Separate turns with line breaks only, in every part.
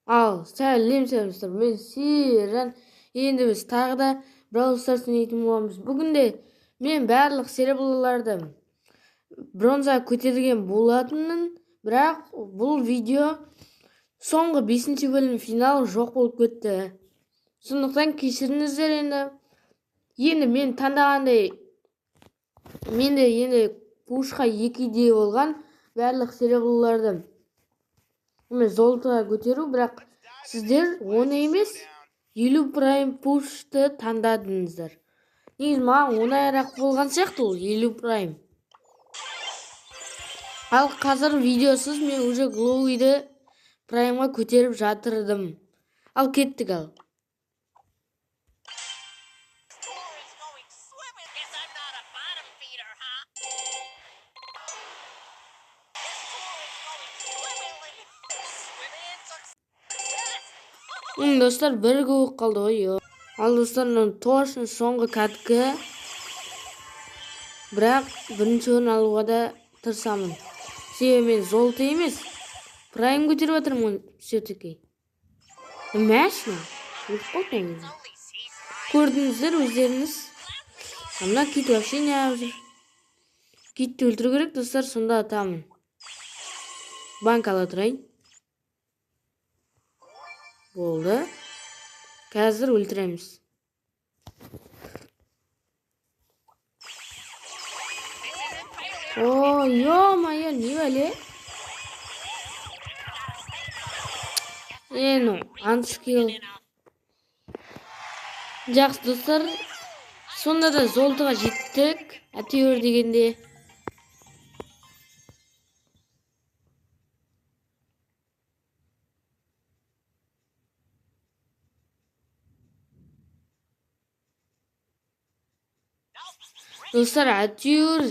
Ал, сәлем сәлем, мен Сейран. Енді біз тағы да Brawl Stars ойнайтын боламыз. Бүгін де мен барлық сереброларды бронза көтерген болатынмын, бірақ бұл видео соңғы 5-ші бөлім финал жоқ болып кетті. Сондықтан кешіріңіздер енді. Енді мен таңдағандай, менде енді пушқа 2 идея болған, барлық сереброларды мен золотоға көтеру, бірақ сіздер оны емес, 50 прайм пушты таңдадыңыздар. Негізі маған оңайырақ болған сияқты ол 50 прайм. Ал қазір видеосыз мен уже глоуиді праймға көтеріп жатырдым. Ал кеттік ал. Достар, бір болып қалды ғой. Ал достар, мынау точно соңғы каткі. Бірақ бірінші орын алуға да тырысамын. Себебі мен золото емес, прайм көтеріп жатырмын все-таки. Мәшін, өліп қалды негізі. Көрдіңіздер өздеріңіз. Мына кит вообще неғып жүр? Китті өлтіру керек, достар, сонда атамын. Банк ала тұрайын. Болды. Қазір өлтіреміз. О, ё-моё, не бәле? Ну, анскил. Жақсы, достар. Сонда да золотоға жеттік. Әйтеуір дегенде. Достар, әйтеуір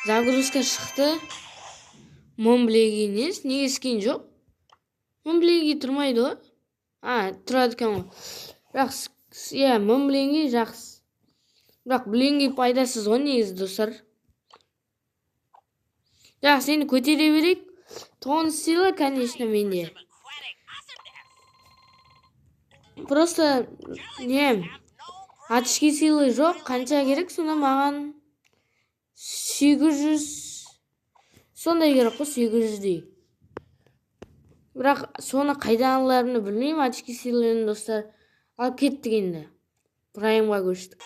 загрузка шықты. Монблеги несі? Неге скин жоқ? Монблеги тұрмайды ғой. А, тұрады екен ғой. Бірақ, иә, Монблеги жақсы. Бірақ бленги пайдасыз ғой негізі, достар. Жақсы, енді көтере берейік. Тон сила, конечно, менде. Просто, не, очки силы жоқ. Қанша керек сонда маған? 800 сондай керек қой, 800-дей. Бірақ соны қайдан аларымды білмеймін, очки силыны, достар. Ал кеттік енді. Праймға көштік.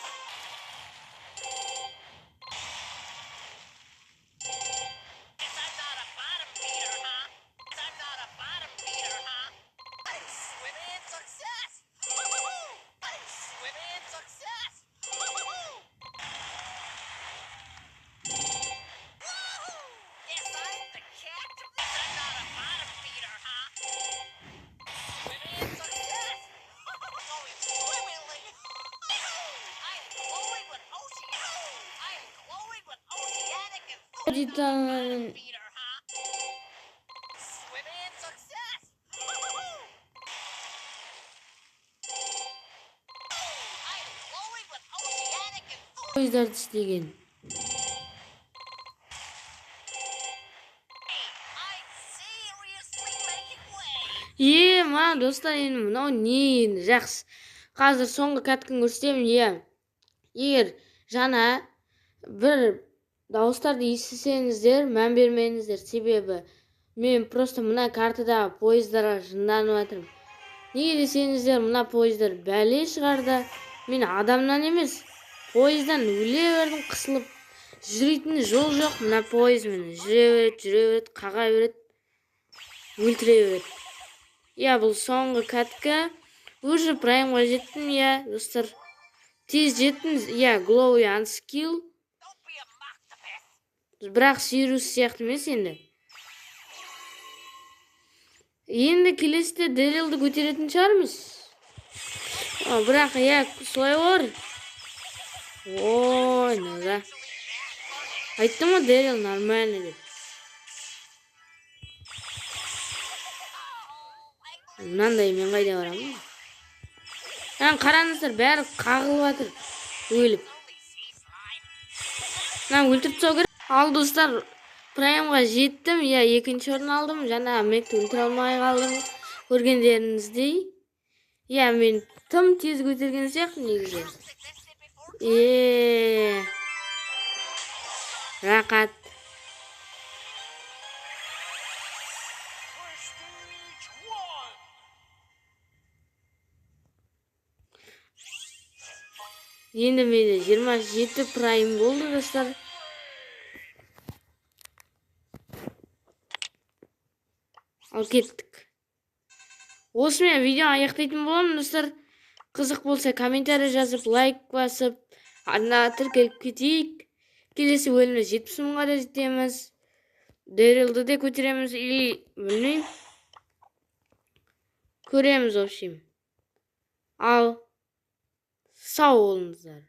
Пойыздарды істеген. Ма, достар, енді мынау не енді? Жақсы. Қазір соңғы каткін көрсетемін, иә. Егер жаңа бір дауыстарды естісеңіздер, мән бермеңіздер, себебі мен просто мына картадағы пойыздарға жынданып жатырмын. Неге десеңіздер, мына пойыздар бәле шығарды. Мен адамнан емес, пойыздан өле бердім, қысылып. Жүретін жол жоқ, мына пойыз мені жүре береді, жүре береді, қаға береді, өлтіре береді. Иә, бұл соңғы катка. Уже праймға жеттім, иә, достар. Тез жеттім, иә, глоуи анскил. Бірақ Сирус сияқты емес енді. Енді келесіде Дэрилді көтеретін шығармыз. Бірақ, иә, солай болар. Ой, наза. Айттым ғой, Дэрил нормально деп. Мынандай мен қайда барамын? Қараңыздар, бәрі қағылып жатыр, өліп. Мынаны өлтіріп тастау керек. Ал достар, праймға жеттім, иә, екінші орын алдым. Жаңа Мэгті өлтіре алмай қалдым. Көргендеріңіздей. Иә, мен тым тез көтерген сияқтымын негізі. Рақат. Енді менде 27 прайм болды, достар. Ал кеттік. Осымен видео аяқтайтын боламын, достар. Қызық болса, комментарий жазып, лайк басып, арнаға тіркеліп кетейік. Келесі бөлімде 70 мыңға да жетеміз. Дэрилді де көтереміз или білмеймін. Көреміз, в общем. Ал сау болыңыздар.